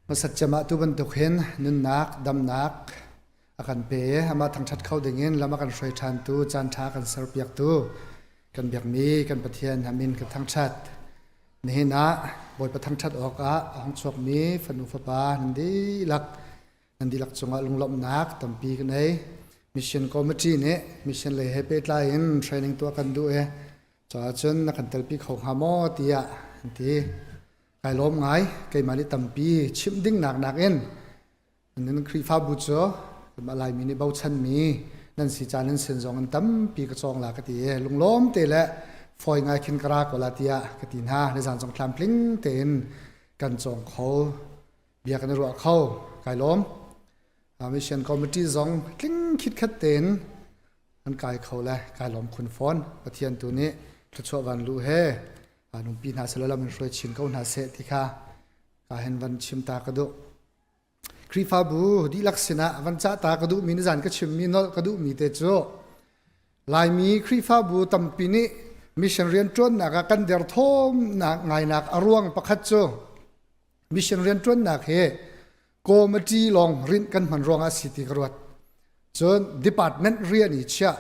Hmasat cem ah tu bantuk hin nunnak, damnak a kan pe i amah thangṭhat kho dingin lam a kan hruai ṭhantu, caanṭha a kan serpiaktu kan biakmi kan Pathian a min kan thangṭhat. Nihin ah Bawipa thangṭhat awkah a hung chuakmi fanu fapa nan dihlak nan dihlak cungah lunglawmhnak tampi ka nei. Mission Committee nih mission lei he pehtlai in training tuah kan duh i cuah cun na kan telpi kho hnga maw tiah an ti. Kai lawm ngai. Keimah nih tampi chimh ding nak nakin nan Khrihfabu cu kanmah Laimi nih bochanmi nan si caan nan sin zong in tampi ka cawng la ka ti i lunglawm te le fawi ngai khin ka ra ko la tiah ka ti hna. Nizan zong tlamtling tein kan cawng kho. Bia kan i ruah kho. Kai lawm. Mission Committee zong tling khitkhat tein an kai kho le kai lawm khun fawn. Pathian tu nih thluachuah van luh he nungpi hna selaw lam in hruai chin ko hna seh ti kha ka hen van chim ta ka duh. Khrihfabu dihlak sinah van cah ta ka duhmi nizan ka chimmi nolh ka duhmi te cu Laimi Khrihfabu tampi nih mission rianṭuannak ah kan derthawmnak ngainak a ruang pakhat cu mission rianṭuannak hi committee lawng rinh kan hman ruangah a si ti ka ruat. Cun department rian i chiah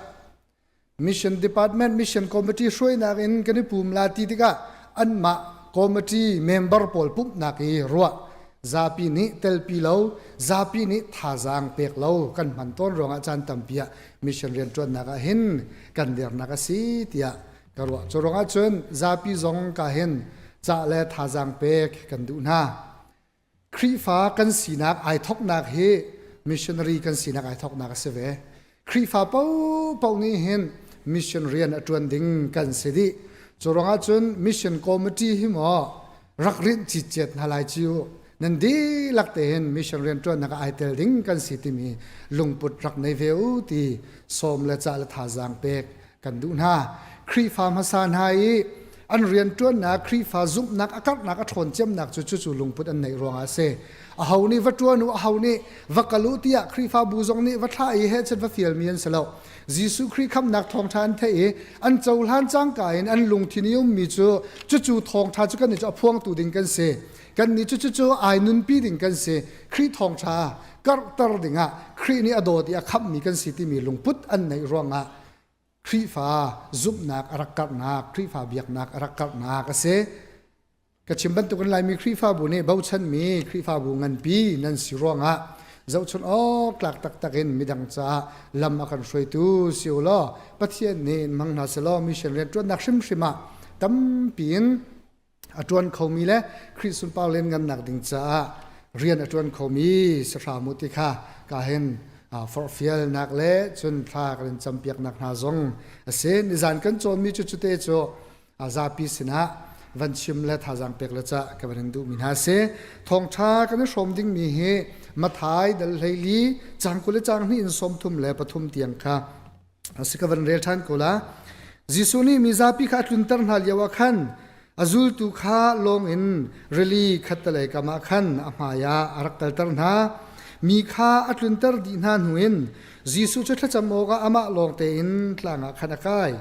Mission Department Mission Committee hruainak in kan i pum la ti tikah anmah committee member pawl pumhnak i ruah zapi nih telpi lo zapi nih thazaang pek lo kan hman tawn ruangah caan tampi ah mission rianṭuannak ah hin kan dernak a si tiah ka ruah. Cu ruangah cun zapi zong ka hin cah le thazaang pek kan duh hna. Khrihfa kan sinak ai thoknak hi missionary kan sinak ai thoknak a si ve. Khrihfa paohpaoh nih hin mission rian a ṭuan ding kan si dih. Cu ruangah cun mission committee hi maw rak rinh citcet hna lai ci u. Nan dihlak te hin mission rian ṭuannak ah ai tel ding kan si timi lungput rak nei ve u ti sawm le cah le thazaang pek kan duh hna. Khrihfa hmasa hna i an rianṭuannak Khrihfa zumhnak a karhnak a ṭhawn ciamnak cu cucu lungput an neih ruangah a si. Aho nih va ṭuan u, aho nih va kal u tiah Khrihfabu zong nih va thlah i hehchet va fialmi an si lo. Jesuh Khrih khamhnak thawngṭha an theih i an cohlan cangka in an lungthin i ummi cu cucu thawngṭha cu kannih cu a phuangtu ding kan si. Kannih cu cucu ai nunpi ding kan si. Khrih thawngṭha karhter dingah Khrih nih a dawt i a khamhmi kan si timi lungput an neih ruangah Khrihfa zumhnak a rak karhnak, Khrihfa biaknak a rak karhnak a si. Ka chim bantukin Laimi Khrihfabu nih bochanmi Khrihfabu nganpi nan si ruangah zohchun awk tlak taktak in midang caah lam a kan hruaitu si u law Pathian nih in hmang hna selaw mission rianṭuannak hrimhrim ah tampi in a ṭuan khomi le Khrih sunpar lianngannak ding caah rian a ṭuan khomi si hram u ti kha ka hin forhfialnak le cun thla kan in campiaknak hna zong a si. Nizan kan cawnmi cu cute cu zapi sinah van chim le thazaang pek le cah ka van in duhmi hna si. Thawngṭha kan i hrawm dingmi hi Mathai dal 14 cang 20 le cang hnih in 33 tiang kha A si ka van rel ṭhan ko la. Jesuh nih mizapi kha a tlunter hna lioah khan a zultu kha lawng in rili khattelei kam ah khan a hmaiah a rak kalter hna. Mi kha a tlunter dih hna hnu in Jesuh cu thlacam awkah amah lawng tein tlang ah khan a kai.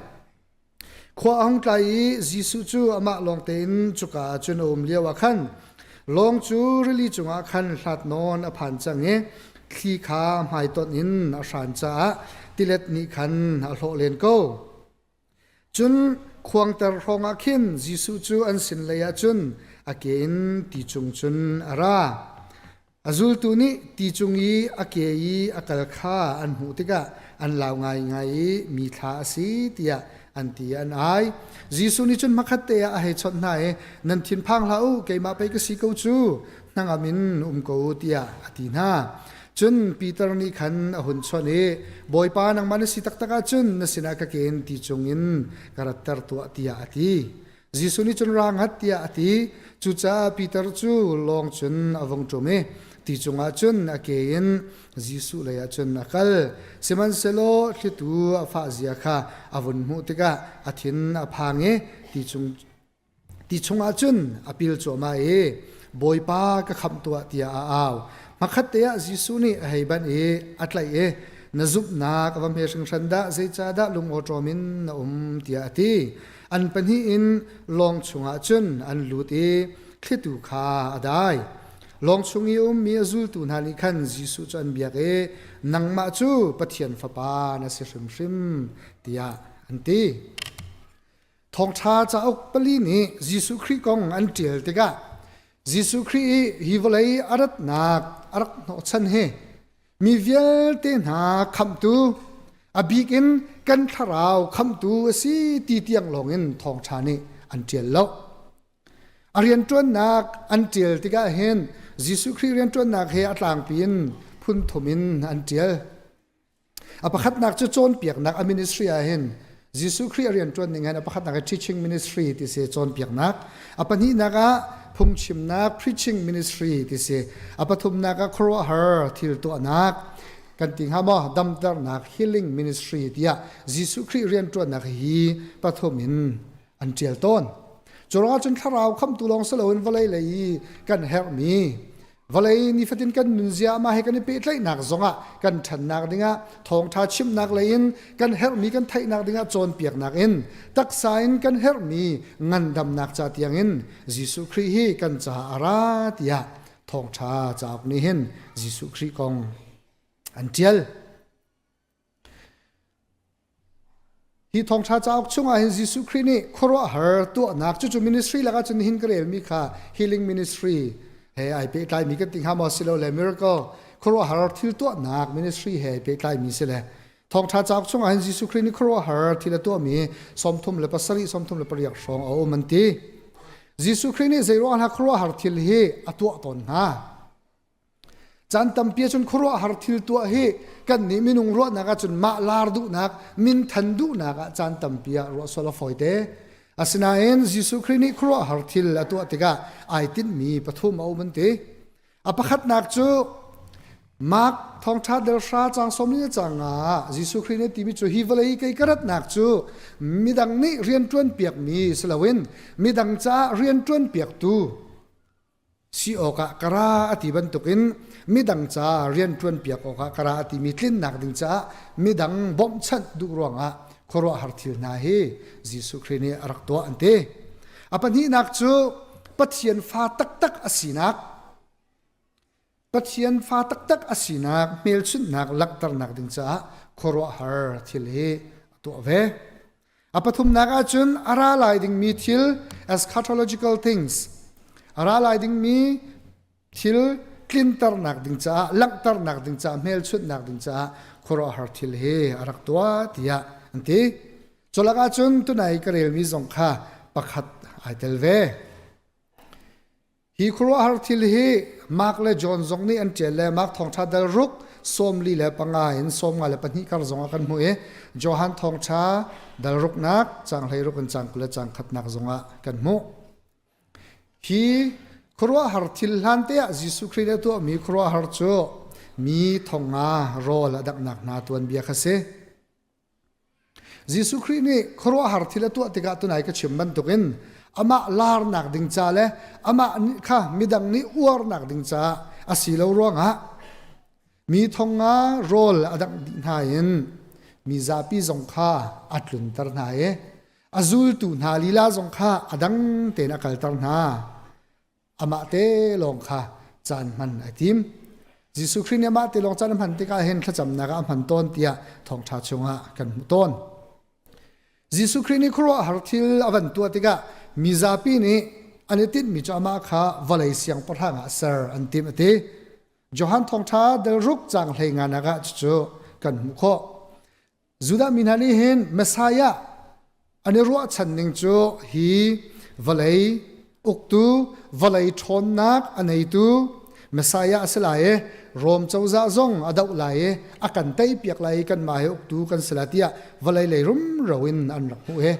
Khua a hung tlai i Jesuh cu amah lawng tein cuka ah cun a um lioah khan lawng cu rili cungah khan hlat nawn a phan cang i thli kha hmaitonh in a hran caah tilet nih khan a hlawh len ko. Cun khuangter hrawngah khin Jesuh cu an sin leiah cun a ke in ti cung cun a ra. A zultu nih ti cung i a ke i a kal kha an hmuh tikah an lau ngaingai i mi thla a si tiah an ti an ai. Jesuh nih cun hmakhatte ah a hei chawnh hna i nan thinphang hlah u, keimah pei ka si ko cu, hnangam in um ko u tiah a ti hna. Cun Peter nih khan a hun chawnh i Bawipa nangmah na si taktak ahcun na sinah ka ke in ti cungin ka ratter tuah tiah a ti. Jesuh nih cun ra ngat tiah a ti. Cucaah Peter cu lawng cun a vung ṭum i ti cungah cun a ke in Jesuh leiah cun a kal. Sihmanhsehlaw thlitu a fah zia kha a vun hmuh tikah a thin a phang i ti chung ti chungah cun a pil cuahmah i Bawipa ka khamh tuah tiah a au. Hmakhatte ah Jesuh nih a hei banh i a tlaih i na zumhnak a va hme hringhran dah zeicahdah lungawṭawm in na um tiah a ti. An pahnih in lawng chungah cun an lut i thlitu kha a dai. Lawng chung i ummi a zultu hna nih khan Jesuh cu an biak i, Nangmah cu Pathian Fapa na si hrimhrim, tiah an ti. Thawngṭha cauk pali nih Jesuh Khrih kong an ṭial tikah Jesuh Khrih i hi vawlei a ratnak a rak hnawhchan hi mi vialte hna khamhtu, a bik in kan thlarau khamhtu a si ti tiang lawngin thawngṭha nih an ṭial lo. A rianṭuannak an ṭial tikah hin Jesuh Khrih rianṭuannak he a tlangpi in phun thum in an ṭial. A pakhatnak cu cawnpiaknak a ministry ah hin Jesuh Khrih a rianṭuan ning hin a pakhatnak hi teaching ministry ti si cawnpiaknak. A pahnihnak ah phungchimnak preaching ministry ti si. A pathumnak ah khuaruahhar thil tuahnak kan ti hnga maw damternak healing ministry tiah Jesuh Khrih rianṭuannak hi pathum in an ṭial tawn. Cu ruangah cun thlarau khamtu lawng si loin vawlei lei i kan herhmi Vawlei nifatin kan nunzia amah he kan i pehtlaihnak zongah kan ṭhannak dingah thawngṭha chimnak lei in kan herhmi kan theihnak dingah cawnpiaknak in taksa in kan herhmi ngandamnak ca tiangin Jesuh Khrih hi kan caah a ra tiah thawngṭha cauk nih hin Jesuh Khrih kong an ṭial. Hi thawngṭha cauk chungah hin Jesuh Khrih nih khuaruahhar tuahnak cucu ministry lakah cun nihin ka relmi kha healing ministry he ai pehtlaimi kan ti hnga maw silole miracle khuaruahhar thil tuahnak ministry he ai pehtlaimi si le thawngṭha cauk chungah hin Jesuh Khrih nih khuaruahhar thil a tuahmi 37 38 hrawng a um an ti. Jesuh Khrih nih zeiruang ah khuaruahhar thil hi a tuah tawn hnga? Caan tampi ahcun khuaruahhar thil tuah hi kannih minung ruahnak ahcun mah lar duhnak, minthan duhnak ah caan tampi ah ruah sual a fawite. Asinain Jesuh Khrih nih khuaruahhar thil a tuah tikah ai tinhmi pathum a um an ti. A pakhatnak cu Mark thawngṭha del hra caang sawm le caang nga ah Jesuh Khrih nih timi cu hi vawlei kei ka ratnak cu midang nih rianṭuan piakmi si loin midang caah rianṭuan piaktu si awkah ka ra a ti bantukin midang ca rianṭuan piak awkah ka ra a timi tlinnak ding caah midang bawmhchanh duh ruangah khuaruahhar thil hna hi Jesuh Khrih nih a rak tuah an ti. A pahnihnak cu Pathian fa taktak a sinak Pathian fa taktak a sinak hmelchunhnak langhternak ding caah khuaruahhar thil hi a tuah ve. A pathumnak ahcun a ra lai dingmi thil eschatological things a ra lai dingmi thil tlinternak ding caah langhternak ding caah hmelchunhnak ding caah khuaruahhar thil hi a rak tuah tiah an ti. Culak ahcun tunai ka relmi zong kha pakhat ai tel ve. Hi khuaruahhar thil hi Mark le John zong nih an ṭial le Mark thawngṭha dal ruk 45 in 52 kar zongah kan hmuh i Johan thawngṭha dal ruknak caang 16 in caang 20 le caang khatnak zongah kan hmuh. Hi khuaruahhar thil hlan te ah Jesuh Khrih nih a tuahmi khuaruahhar cu mi thongnga rawl a danghnak hna tuanbia kha si. Jesuh Khrih nih khuaruahhar thil a tuah tikah tunai ka chim bantukin amah larnak ding ca le amah kha midang nih uarnak ding caah a si lo ruangah mi thonga rawl a dangh dih hna in mi zapi zong kha a tlunter hna i a zultu hna lila zong kha a dang tein a kalter hna. Amah te lawng kha caan hman a tim. Jesuh Khrih nih amah te lawng caan a hman tikah hin thlacamnak ah a hman tawn tiah thawngṭha chungah kan hmuh tawn. Jesuh Khrih nih khuaruahhar thil a van tuah tikah mizapi nih an i tinhmi cu amah kha vawlei siangpahrang ah ser an timh a ti. Johan thawngṭha del ruk caang hlei nganak ah cucu kan hmuh khawh. Judah mi hna nih hin Messiah an i ruahchan ning cu hi vawlei uktu, vawlei ṭhawnnak a neitu Messiah a si lai i Rom cozah zong a doh lai i a kan teipiak lai i kanmah hi uktu kan si lai tiah vawlei lei rumro in an rak hmuh i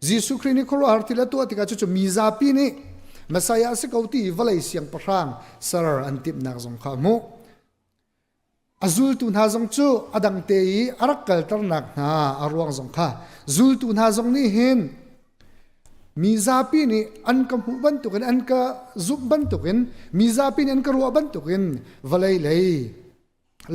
Jesuh Khrih nih khuaruahhar thil a tuah tikah cucu mi zapi nih Messiah a si ko ti i vawlei siangpahrang ser an timhnak zong kha a hmuh. A zultu hna zong cu a dangte i a rak kalternak hna a ruang zong kha zultu hna zong nih hin mi zapi nih an ka hmuh bantukin an ka zumh bantukin mi zapi nih an ka ruah bantukin vawlei lei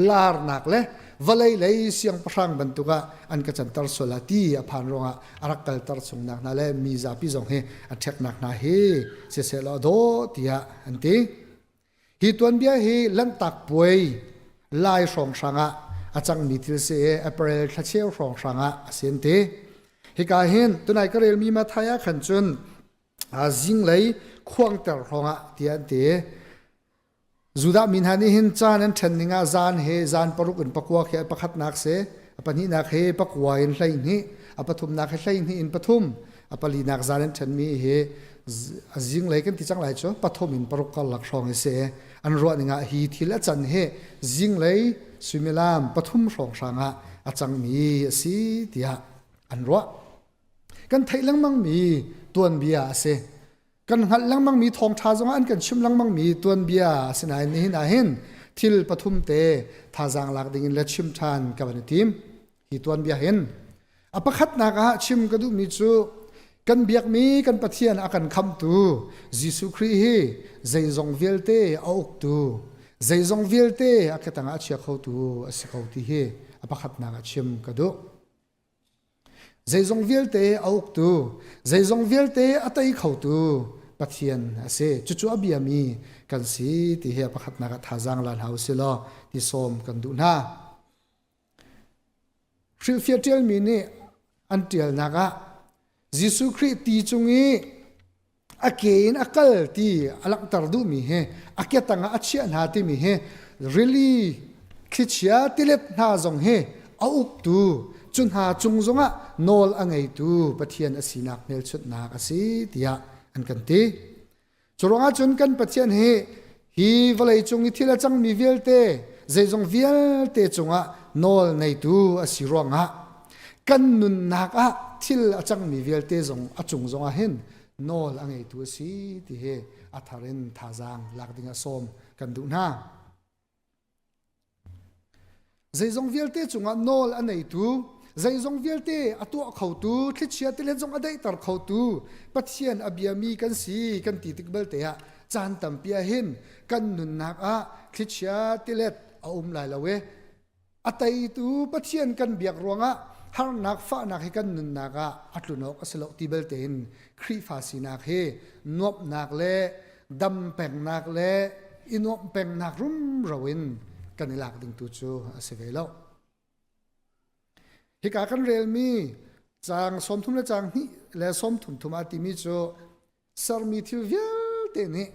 larnak le vawlei lei siangpahrang bantuk ah an ka canter sual ah ti a phan ruangah a rak kalter chungnak hna le mi zapi zong hi a ṭheknak hna hi siseh law a dawh tiah an ti. Hi tuanbia hi Lanhtak Puai lai hrawnghrang ah a cangmi thil si i April thlacheu hrawnghrang ah a si an ti. Hika hin tunai ka relmi Mathai ah khan cun zinglei khuangter hrawngah tiah an ti. Judah mi hna nih hin caan an ṭhen ning ah zan he zan paruk in pakua khi a pakhatnak si, a pahnihnak he pakua in 12, a pathumnak he 12 in pathum, a palinak zan an ṭhenmi hi a zinglei kan ti cang lai cu pathum in paruk karlak hrawng hi si. An ruah ning ah hi thil a can hi zinglei suimilam pathum hrawnghrang ah a cangmi a si tiah an ruah. Kan theih lengmangmi tuanbia a si. Kan hngalh lengmangmi thawngṭha zongah an kan chimh lengmangmi tuanbia a si nain nihin ah hin thil pathum te thazaang lak dingin le chim ṭhan ka van i tim. Hi tuanbia hin a pakhatnak ah chim ka duhmi cu kan biakmi kan Pathian a kan khamhtu Jesuh Khrih hi zeizong vialte a uktu, zeizong vialte a ketang ah a chia khotu a si ko ti hi a pakhatnak ah chim ka duh. Zeizong vialte a uktu, zeizong vialte a tei khotu Pathian a si. Cucu a biami kan si ti hi a pakhatnak ah thazaang la hna usih law ti sawm kan duh hna. Hrilhfiah ṭialmi nih an ṭialnak ah Jesuh Khrih ti cung i a ke in a kal ti a langhter duhmi hi a ke tangah a chiah hna timi hi rili thlichia tilet hna zong hi a uktu cu hna cung zongah nawl a ngeitu Pathian a sinak hmelchunhnak a si tiah an kan ti. Cu ruangah cun kan Pathian hi hi vawlei cung i thil a cangmi vialte zeizong vialte cungah nawl ngeitu a si ruangah kan nunnak ah thil a cangmi vialte zong a cung zongah hin nawl a ngeitu a si ti hi a thar in thazaang lak ding ah sawm kan duh hna. Zeizong vialte cungah nawl a neitu, zeizong vialte a tuah khotu, thlichia tilet zong a daihter khotu Pathian a biami kan si kan ti tik belte ah caan tampi ah hin kan nunnak ah thlichia tilet a um lai lo i a teitu Pathian kan biak ruangah harnak fahnak hi kan nunnak ah a tlun awk a si lo ti belte in Khrihfa sinak hi nuamhnak le dam pengnak le i nuamh pengnak rumro in kan i lak ding tu cu a si ve lo. Hika kan relmi caang 30 le caang hnih le 30 thum ah timi cu sermi thil vialte nih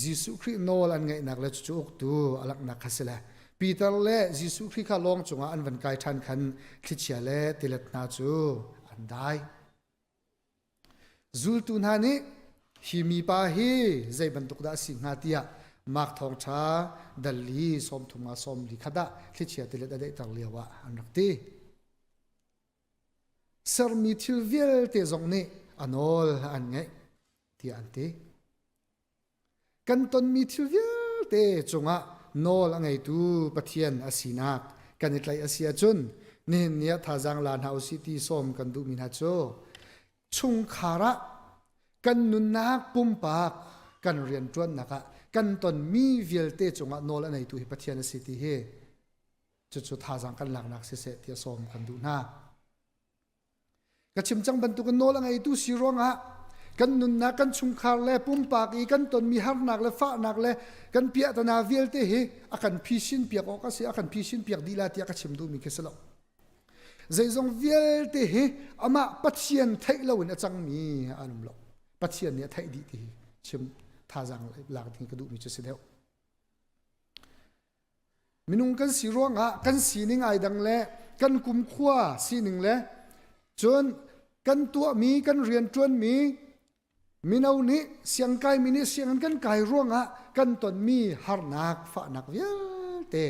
Jesuh Khrih nawl an ngaihnak le cucu uktu a langhnak kha si le Peter le Jesuh Khrih kha lawng cungah an van kai ṭhan khan thlichia le tilet hna cu an dai. Zultu hna nih hi mipa hi zei bantuk dah a si hnga tiah Mark thawngṭha dal li 30 nga 40 khat ah thlichia tilet a daihter lio ah an rak ti. Sermi thil vialte zong nih a nawl an ngaih tiah an ti. Kan tonmi thil vialte cungah nawl a ngeitu Pathian a sinak kan i tlaih a si ahcun nihin ni ah thazaang la hna usih ti sawm kan duhmi hna cu chungkhar ah kan nunnak pumpak kan rianṭuannak ah kan tonmi vialte cungah nawl a ngeitu hi Pathian a si ti hi cucu thazaang kan laknak siseh tiah sawm kan duh hna. Ka chim cang bantukin nawl a ngeitu si ruangah kan nunnak kan chungkhar le pumpak i kan tonmi harnak le fahnak le kan piahtana vialte hi a kan phisin piak awk a si a kan phisin piak dih la tiah ka chim duhmi khi si lo. Zeizong vialte hi amah Pathian theih loin a cangmi an um lo. Pathian nih a theih dih ti hi chim thazaang lak ding ka duhmi cu si deuh. Minung kan si ruangah kan sining ai dang le kan kumkhua sining le cun kan tuahmi kan rianṭuanmi mino nih siangkaimi nih sianginn kan kai ruangah kan tonmi harnak fahnak vialte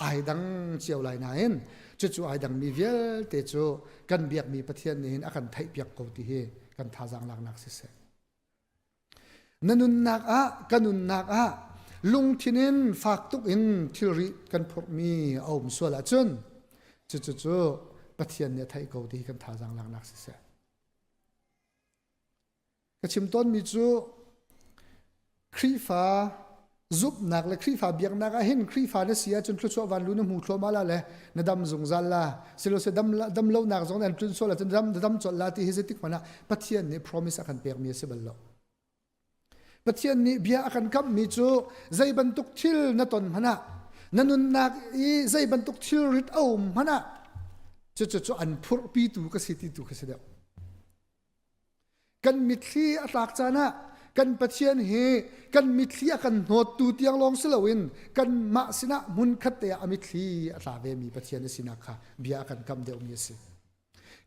ai dang cio lai nain cucu ai dangmi vialte cu kan biakmi Pathian nih hin a kan theihpiak ko ti hi kan thazaang laknak siseh. Na nunnak ah ka nunnak ah lungthin in fak tuk in thilri kan phurhmi a um sual ahcun cucu cu Pathian nih a theih ko ti hi kan thazaang laknak siseh. Ka chim tawnmi cu Khrihfa zumhnak le Khrihfa biaknak ah hin Khrihfa na si ahcun thluachuah vanlu na hmu thluahmah la le na dam zungzal la silose dam dam lonak zong an tlun sual ahcun dam dam colh la ti hi zeitik hmanh ah Pathian nih promise a kan pekmi a si bal lo. Pathian nih bia a kan kamhmi cu zei bantuk thil na ton hmanh ah na nunnak i zei bantuk thilrit a um hmanh ah cucu cu an phurhpitu ka si ti tu kha si deuh. Kan mitthli a tlak caan ah kan Pathian hi kan mitthli a kan hnawttu tiang lawng si loin kanmah sinah hmunkhat te ah a mitthli a tla vemi Pathian a sinak kha bia a kan kamh deuhmi a si.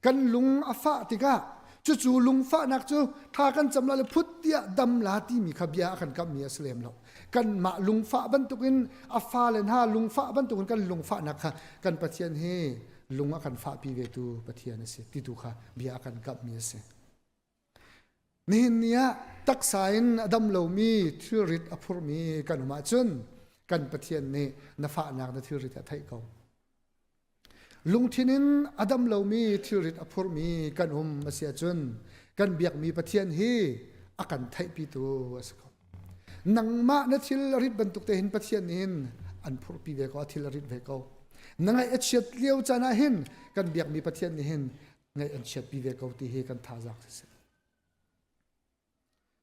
Kan lung a fah tikah cucu lungfahnak cu tha kan cam la le phut tiah dam la timi kha bia a kan kamhmi a si lem lo. Kanmah lungfah bantukin a fale hna lungfah bantukin kan lungfahnak kha kan Pathian hi lung a kan fahpi vetu Pathian a si ti tu kha bia a kan kamhmi a si. Nihin ni ah taksa in a dam lomi thilrit a phurmi kan um ahcun kan Pathian nih na fahnak na thilrit a theih ko. Lungthin in a dam lomi thilrit a phurmi kan um a si ahcun kan biakmi Pathian hi a kan theihpitu a si ko. Nangmah na thil a rit bantuk te hin Pathian nih hin an phurhpi ve ko, a thil a rit ve ko. Na ngaih a chiat lio caan ah hin kan biakmi Pathian nih hin ngaih an chiatpi ve ko ti hi kan thazaang siseh.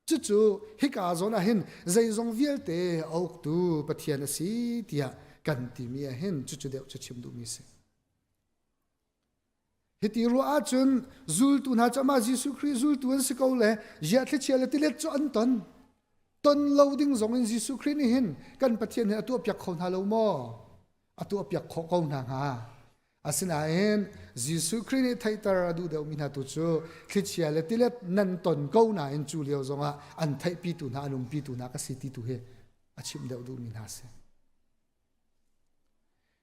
Cucu hika zawn ah hin zeizong vialte a uktu Pathian a si tiah kan timi ah hin cucu deuh cu chim duhmi a si. Hiti ruah ahcun zultu hna cu amah Jesuh Khrih zultu an si ko le ziah thlichia le tilet cu an ton. Ton lo ding zong in Jesuh Khrih nih hin kan Pathian hi a tuahpiak kho hna lo maw? A tuahpiak khawh ko hna hnga. Asinain Jesuh Khrih nih theihter a duh deuhmi hna tu cu thlichia le tilet nan ton ko nain cu lio zongah an theihpitu hna an umpitu hna ka si ti tu hi a chimh deuh duhmi hna a si.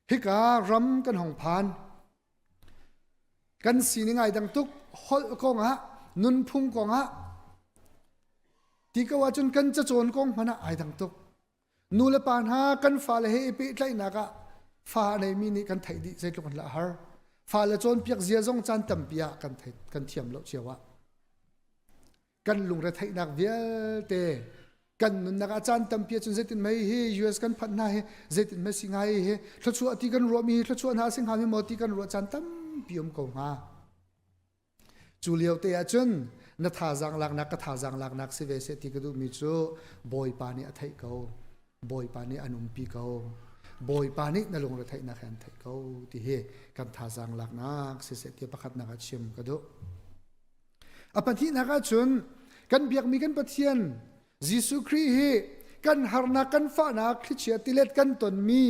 Hika ram kan hong phan. Kan sining ai dang tuk holh kongah nunphung kongah ti ko ahcun kan cacawn kong hmanh ah ai dang tuk. Nu le pa hna kan fale he i pehtlaihnak ah fa a neimi nih kan theih dih zeitluk in lah har. Fale cawnpiak zia zong caan tampi ah kan thei, kan thiam lo cio ah. Kan lungre theihnak vialte kan nunnak ah caan tampi ahcun zeitin mei hi US kan phanh hna hi zeitin mei si ngai hi thluachuah ti kan ruahmi hi thluachuah hna si hnga mi maw ti kan ruah caan tampi um ko hnga. Cu lio te ahcun na thazaang laknak ka thazaang laknak si ve seh ti ka duhmi cu Bawipa nih a theih ko. Bawipa nih an umpi ko. Bawipa nih na lungre theihnak he an theih ko ti hi kan thazaang laknak siseh ti pakhatnak ah chim ka duh. A pahnihnak ahcun kan biakmi kan Pathian Jesuh Khrih hi kan harnak kan fahnak thlichia tilet kan tonmi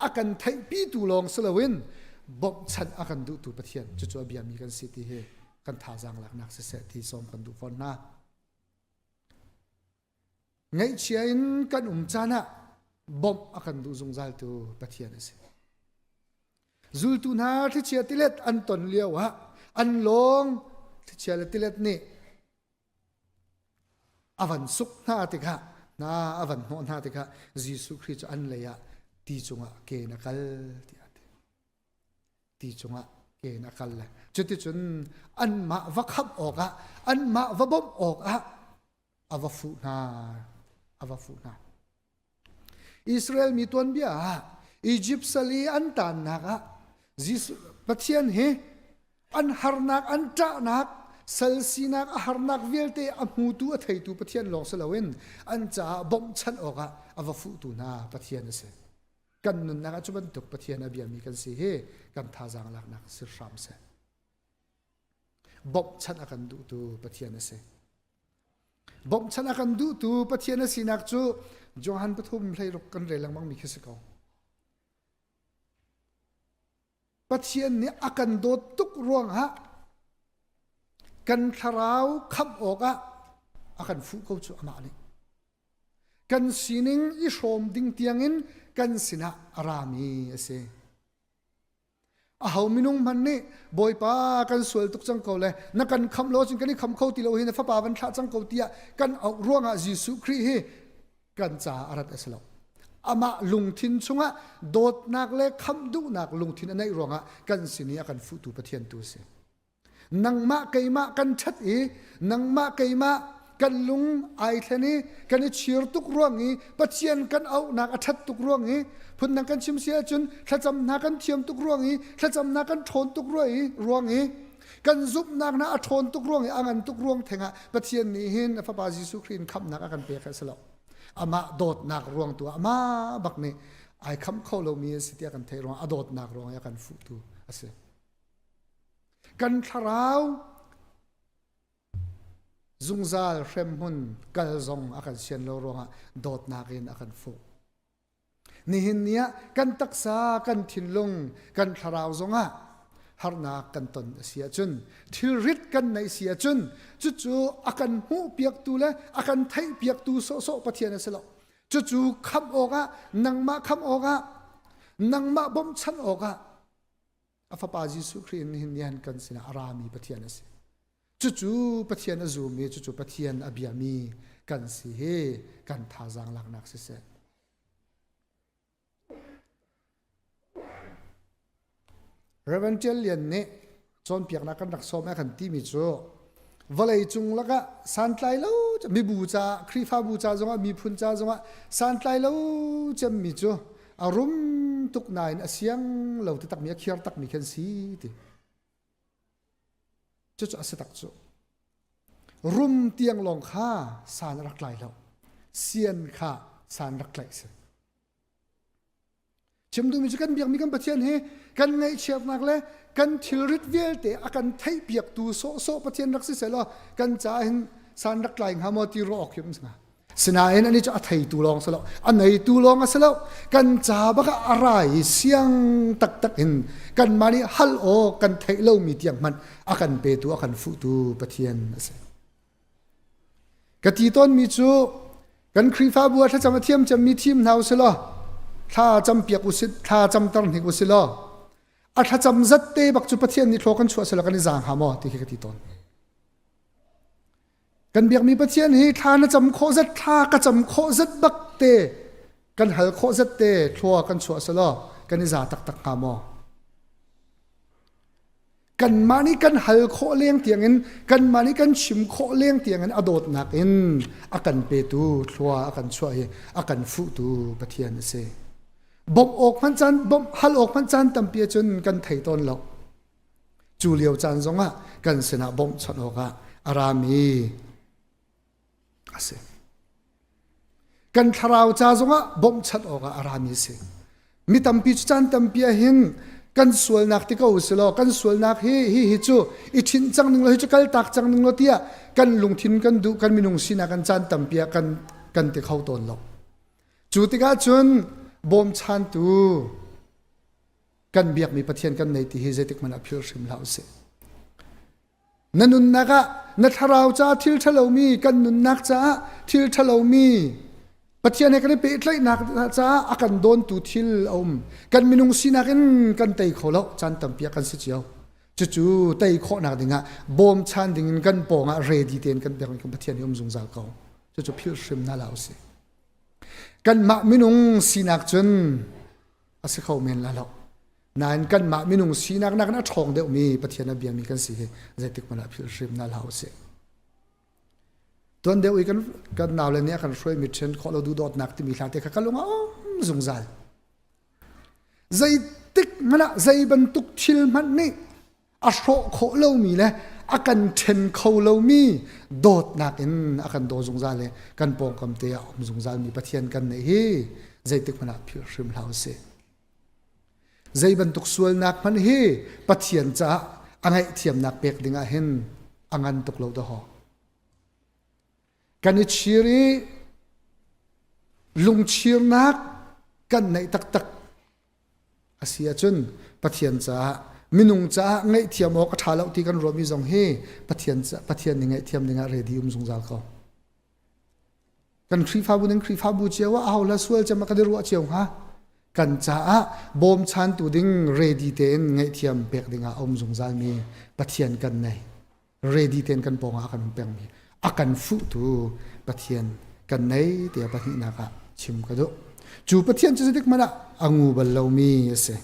a kan theihpitu lawng si loin bawmhchanh a kan duhtu Pathian cucu a biami kan si ti hi kan thazaang laknak siseh ti sawm kan duh fawn hna. Ngaihchia in kan um caan ah bawmh a kan duh zungzaltu Pathian a si. Zultu hna thlichia tilet an ton lio ah an lawng thlichia le tilet nih A van suk hna tikah hna a van hnawh hna tikah Jesuh Khrih cu an lei ah ti cungah ke in a kal tiah a ti. Ti cungah ke in a kal le cuticun anmah va khamh awkah anmah va bawmh awkah a va fuh hna a va fuh hna. Israel mi tuanbia ah Egypt sal i an taannak ah Jesuh Pathian hi an harnak an ṭahnak sal sinak a harnak vialte a hmutu a theitu Pathian lawng si loin an caah bawmhchanh awkah a va fuhtu hna Pathian a si. Kan nunnak ah cu bantuk Pathian a biami kan si hi kan thazaang laknak si hram seh. Bawmhchanh a kan duhtu Pathian a si. Bawmhchanh a kan duhtu Pathian a sinak cu Johan pathum hleiruk kan rel lengmang mi khi si ko. Pathian nih a kan dawt tuk ruangah kan thlarau khamh awkah a kan fuh ko cu amah nih. Kan sining i hrawm ding tiangin kan sinah a rami a si. Aho minung hmanh nih Bawipa kan sual tuk cang ko le na kan khamh lo cun kan i kham kho ti lo hi na fapa van thlah cang ko tiah kan auh ruangah Jesuh Khrih hi kan caah a rat a si lo. Amah lungthin chungah dawtnak le khamh duhnak lungthin a neih ruangah kan sin i a kan fuhtu Pathian tu a si. Nangmah keimah kan ṭhat i nangmah keimah kan lung ai thlen i kan i chir tuk ruang i Pathian kan auhnak a ṭhat tuk ruang i phundang kan chim si ahcun thlacam hna kan thiam tuk ruang i thlacam hna kan ṭhawn tuk ruang i ruang i. Kan zumhnak na a ṭhawn tuk ruang i a ngan tuk ruang theng ah Pathian nih hin a Fapa Jesuh Khrih in khamhnak a kan pek a si lo. Amah dawtnak ruang tu ah amah bak nih ai khamh kho lomi a si tiah kan theih ruang a dawtnak ruang i a kan fuhtu a si. Kan thlarau zungzal hremhmun kal zong a kan sian lo ruangah dawtnak in a kan fuh. Nihin ni ah kan taksa, kan thinlung, kan thlarau zongah harnak kan ton a si ahcun, thilrit kan neih si ahcun, cucu a kan hmuhpiaktu le a kan theihpiaktu sawhsawh Pathian a si lo. Cucu khamh awkah, nangmah khamh awkah, nangmah bawmhchanh awkah a fapa Jesuh Khrih in nihin ni han kan sinah a rami Pathian a si. Cucu Pathian a zum i cucu Pathian a biami kan si hi kan thazaang laknak siseh. Reverend Tial Lian nih cawnpiaknak kan rak sawm a kan timi cu vawlei cung lakah santlai lo mibu caah Khrihfabu ca zongah miphun ca zongah santlai lo cemmi cu a rum tuk nain a siang lo ti takmi a khiar takmi khan si ti. Cucu a si tak cu. Rum tiang lawng kha san a rak tlai lo. Sian kha san rak tlaih si. Chim duhmi cu kan biakmi kan Pathian hi kan ngaihchiatnak le kan thilrit vialte a kan theihpiaktu sawhsawh Pathian rak si sehlaw kan caah hin san rak tlai hnga maw ti ruah awk hi um hnga. Sinain ani cu a theitu lawng si lo, a neitu lawng a si lo. Kan ca bak ah a ra i siang taktak in kanmah nih hal awk kan theih lomi tiang hmanh a kan petu, a kan fuhtu Pathian a si. Ka ti tawnmi cu kan Khrihfabu ah thlacam a thiam cemmi thim hna usih law thla cam piak usih, thla camter hnik usih law a thlacam zat te bak cu Pathian nih thlaw kan chuah selaw kan i zaang hnga maw ti khi ka ti tawn. Kan biakmi Pathian hi thla na cam khawh zat thla ka cam khawh zat bak te kan hal khawh zat te thlua kan chuah selaw kan i za taktak hnga maw? Kanmah nih kan hal khawh leng tiangin kanmah nih kan chim khawh leng tiangin a dawtnak in a kan petu thlua a kan chuah hi a kan fuhtu Pathian a si. Bawmh awk hmanh caan bawmh hal awk hmanh caan tampi ahcun kan thei tawn lo. Cu lio caan zongah kan sinah bawmhchanh awkah a rami a si. Kan thlarau ca zongah bawmhchanh awkah a rami a si. Mi tampi cu caan tampi ah hin kan sualnak ti ko si law kan sualnak hi hi hi cu i ṭhinh cang ning law hi cu kaltak cang ning law tiah kan lungthin kan duh kan minung sinak kan caan tampi ah kan kan ti kho tawn lo. Cu tikah cun bawmchantu kan biakmi Pathian kan nei ti hi zeitik hmanh ah philh hrim hlah usih. Na nunnak ah na thlarau caah thil ṭhalomi kan nunnak caah thil ṭhalomi Pathian he kan i pehtlaihnak caah a kan dawntu thil a um. Kan minung sinak in kan tei kho lo caan tampi ah kan si cio. Cucu tei khawhnak dingah bawmchan dingin kan pawngah ready tein kan biakmi kan Pathian hi um zungzal ko. Cucu philh hrim hna hlah usih. Kanmah minung sinak cun a si kho men la lo nain kanmah minung sinak nakin a ṭhawng deuhmi Pathian a biami kan si hi zeitik hmanh ah philh hrim na hlah usih. Tuan deuh i kan kan naule nih a kan hruaimi ṭhen khawh lo duhdawtnak timi hla te kha ka lung a um zungzal. Zeitik hmanh ah zei bantuk thil hmanh nih a hrawh khawh lomi le a kan ṭhen kho lomi dawtnak in a kan daw zungzal le kan pawngkam te ah um zungzalmi Pathian kan neih hi zeitik hmanh ah philh hrim hlah usih. Zei bantuk sualnak hmanh hi Pathian caah a ngaihthiamnak pek ding ah hin a ngan tuk lo dahawk. Kan i chir i lungchirnak kan neih taktak A si ahcun Pathian caah minung caah ngaihthiam awk a ṭha lo ti kan ruahmi zong hi Pathian Pathian nih ngaihthiam dingah ready um zungzal ko. Kan Khrihfabu ning Khrihfabu cio ah aho hla sual cem ah kan i ruah cio hnga. Kan caah bawmchantu ding ready tein ngaihthiam pek dingah a um zungzalmi Pathian kan nei. Ready tein kan pawngah a kan um pengmi a kan fuhtu Pathian kan nei tiah pahnihnak ah chim ka duh. Cu Pathian cu zeitik hmanh ah a ngu bal lomi a si.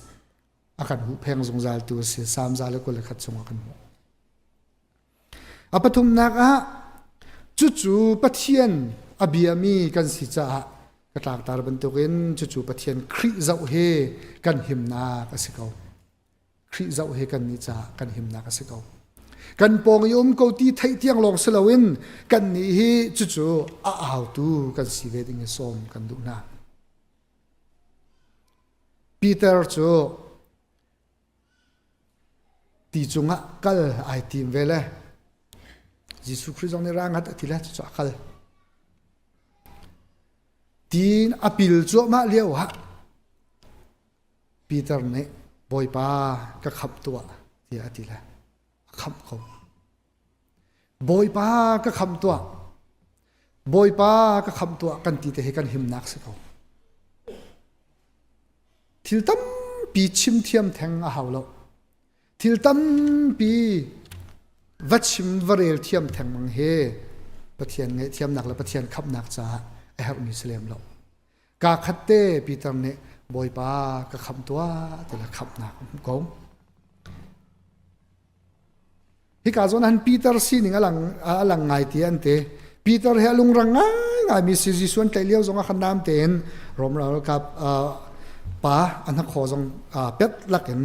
A kan huhpheng zungzaltu a si. Salm 121 chungah kan hmuh. A pathumnak ah cucu Pathian a biami kan si caah ka tlangtar bantukin cucu Pathian Khrih zoh hi kan himnak a si ko. Khrih zoh hi kan nih caah kan himnak a si ko. Kan pawng i um ko ti theih tiang lawng si loin kan nih hi cucu a autu kan si ve ding i sawm kan duh hna. Peter cu ti cungah kal ai tim ve le Jesuh Khrih zong nih ra ngat a ti le cucu a kal. Tiin a pil cuahmah lio ah Peter nih Bawipa ka khamh tuah tiah a ti le a khamh ko. Bawipa ka khamh tuah. Bawipa ka khamh tuah kan ti te hi kan himnak si ko. Thil tampi chim thiam theng a hau lo. Thil tampi va chim va rel thiam thengmang hi Pathian ngaihthiamnak le Pathian khamhnak caah a herhmi si lem lo. Kaa khat te Peter nih Bawipa ka khamh tuah ti le khamhnak a hmuh ko. Hika zawn han Peter sining a lang a lang ngai ti an ti. Peter hi a lungrang ngaingai mi si Jesuh an tlaih lio zong ah khan nam tein Rom ralkap pa a hnakhaw zong pet lakin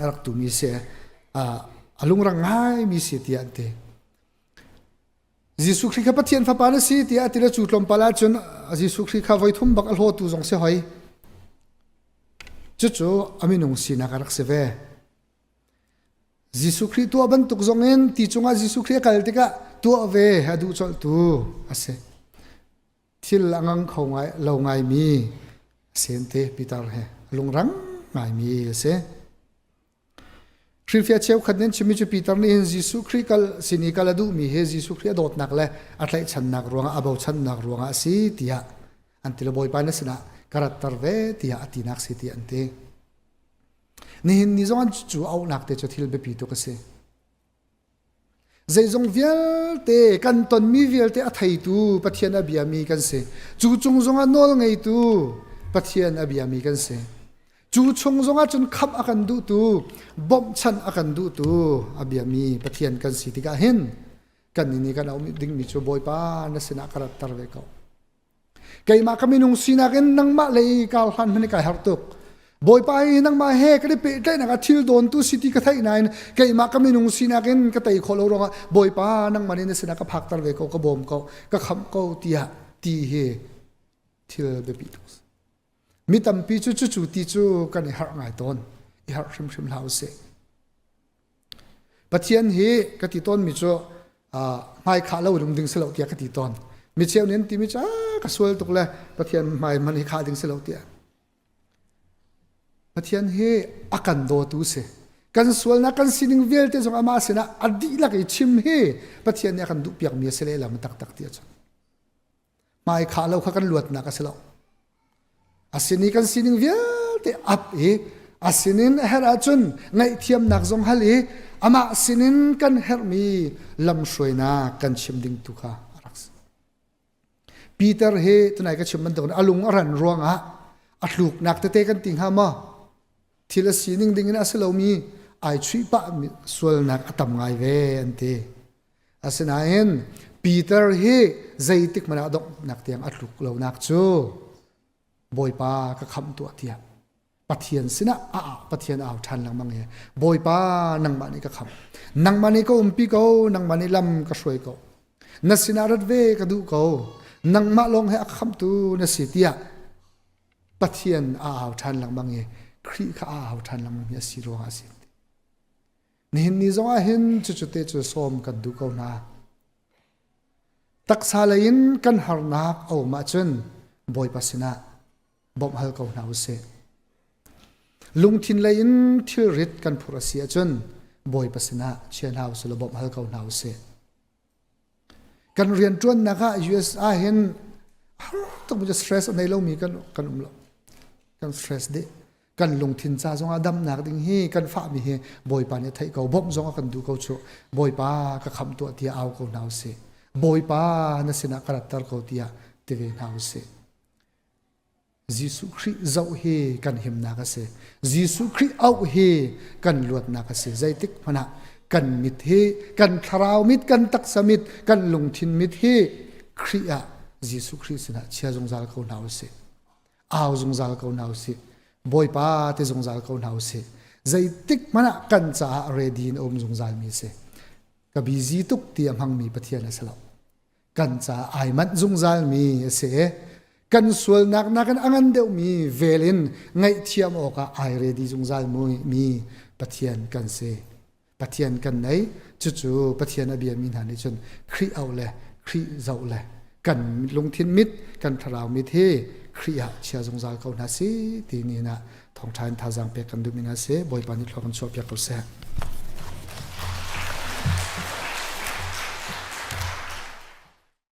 a rak tumi si. A lungrang ngai mi si tiah an ti. Jesuh Khrih kha Pathian fapa na si tiah a ti le cu tlawmpal ahcun Jesuh Khrih kha voithum bak a hlawtu zong si hoi. Cucu a minung sinak a rak si ve. Jesuh Khrih tuah bantuk zongin ti cungah Jesuh Khrih a kal tikah tuah ve a duh colhtu a si. Thil a ngang kho ngai lo ngaimi a si te Peter he lungrang ngaimi a si. Hrilhfiah cheukhat nih an chimmi cu Peter nih hin Jesuh Khrih kal sin i kal a duhmi hi Jesuh Khrih a dawtnak le a tlaihchannak ruangah a bochannak ruangah a si tiah an ti le Bawipa na sinah ka ratter ve tiah a tinak si tiah an ti. Nihin ni zong cu auhnak te cu thil biapi tuk a si. Zeizong vialte kan tonmi vialte a theitu Pathian a biami kan si. Cu cung zongah nawl ngeitu Pathian a biami kan si. Cu chung zongah cun khamh a kan duhtu, bawmhchanh a kan duhtu a biami Pathian kan si tikah hin kan nih kan auh dingmi cu Bawipa na sinah ka ratter ve ko. Keimah ka minung sinak in nangmah lei kar hlan hmanh kai harh tuk. Bawipa hi nangmah he kan i pehtlaihnak ah thil dawntu si ti ka theih nain keimah ka minung sinak in ka tei khawh lo ruangah Bawipa nangmah nih na sinah ka phakter ve ko, ka bawm ko, ka khamh ko tiah ti hi thil biapi tuk. Mi tampi cu cucu ti cu kan i harh ngai tawn. I harh hrimhrim hlah usih. Pathian hi ka ti tawnmi cu hmai khah lo in um ding si lo tiah ka ti tawn. Mi cheu nih an timi cu ka sual tuk le Pathian hmai hmanh hi khah ding si lo tiah. Pathian hi a kan dawtu si. Kan sualnak kan sining vialte zong amah sinah a dihlak i chim hi Pathian nih a kan duhpiakmi a si lehlam taktak ti a cun. Hmai khah lo kha kan luatnak a si lo. A sin i kan sining vialte ap i a sinin a herh ahcun ngaihthiamnak zong hal i amah sinin kan herhmi lamhruainak kan chim ding tu kha a rak si. Peter hi tunai ka chim bantukin a lung a ran ruangah a tluknak tete kan ti hnga maw? Thil a sining ding in a si lomi ai chuih pah sualnak a tam ngai ve an ti. Asinain Peter hi zeitik hmanh ah donghnak tiang a tluk lonak cu Bawipa ka khamh tuah tiah Pathian sinah a Pathian au ṭhan lengmang i Bawipa nangmah nih ka khamh nangmah nih ka umpi ko nangmah nih lam ka hruai ko na sinah rat ve ka duh ko nangmah lawng he a khamhtu na si tiah Pathian a au ṭhan lengmang i Khrih kha a au ṭhan lengmang hi a si ruangah a si. Nihin ni zong ah hin cucu te cu sawm kan duh ko hna. Taksa lei in kan harnak a um ahcun Bawipa sinah bawmh hal ko hna usih. Lungthin lei in thilrit kan phurh a si ahcun Bawipa sinah chia hna usih law bawmh hal ko hna usih. Kan rianṭuannak ah US ah hin har tuk mi stress a nei lomi kan kan um lo. Kan stress dih. Kan lungthin ca zongah damnak ding hi kan fahmi hi Bawipa nih a theih ko. Bawmh zong a kan duh ko cu. Bawipa ka khamh tuah tiah au ko hna usih. Bawipa na sinah ka ratter ko tiah ti ve hna usih. Jesuh Khrih zoh hi kan himnak a si. Jesuh Khrih auh hi kan luatnak a si. Zeitik hmanh ah kan mit hi, kan thlarau mit, kan taksa mit, kan lungthin mit hi Khrih ah Jesuh Khrih sinah chia zungzal ko hna usih. Au zungzal ko hna usih. Bawipa ti zungzal ko hna usih. Zeitik hmanh ah kan caah ready in a um zungzalmi a si. Ka busy tuk ti a hmangmi Pathian a si lo. Kan ca ai manh zungzalmi a si. Kan sualnak nakin a ngan deuhmi vel in ngaihthiam awkah ai ready zungzal mi Pathian kan si. Pathian kan nei. Cucu Pathian a biami hna nih cun Khrih auh le Khrih zoh le kan lungthin mit, kan thlarau mit hi Khrih ah chia zungzal ko hna si ti ni na thawngṭha in thazaang pek kan duhmi hna si. Bawipa nih thlua kan chuahpiak ko seh.